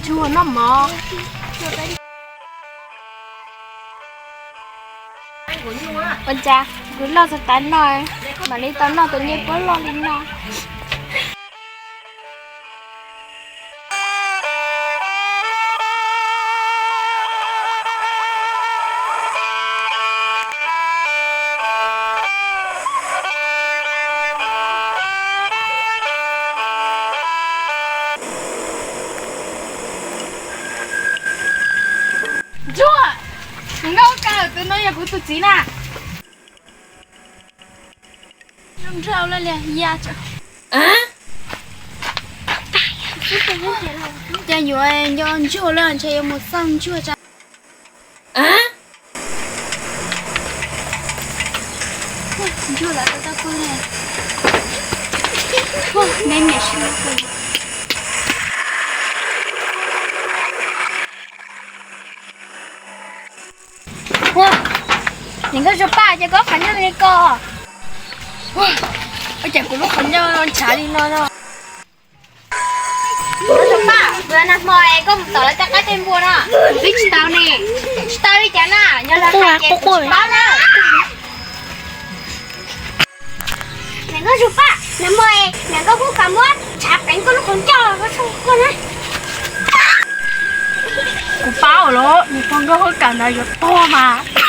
Ntsuag noj mov. Ua cas kuv loj txog tav no mam li tau noj tus nyiaj puab loj li no. Ntsuag, nkauj kawg, tus no yog kuv tus txiv na. Nrau la lias ya. Cas yuav nco ntsuag lawm, ntshe yuav mus xauj ntsuag tsa. Ntsuag lawv tau tau pw ne. Me me si. Ua, niam nkauj Zuag Paj, ces koj qhov ncauj li ko. Ua, ua cas kuv lub qhov ncauj ntshav li no no. Nkauj Zuag Paj, nag hmo es koj mus tom lawv tej qaib tej npua no, kuv twb tsis tau ne. Tsis tau li cas na, yog lawv hais ces kuv tsis paub na. Niam nkauj Zuag Paj, nag hmo es niam nkauj Hub Kav muab ntshav pleev koj lub qhov ncauj los koj na. Kuv paub lawm, niam nkauj Hub Kav ntawd yuav tuag mas.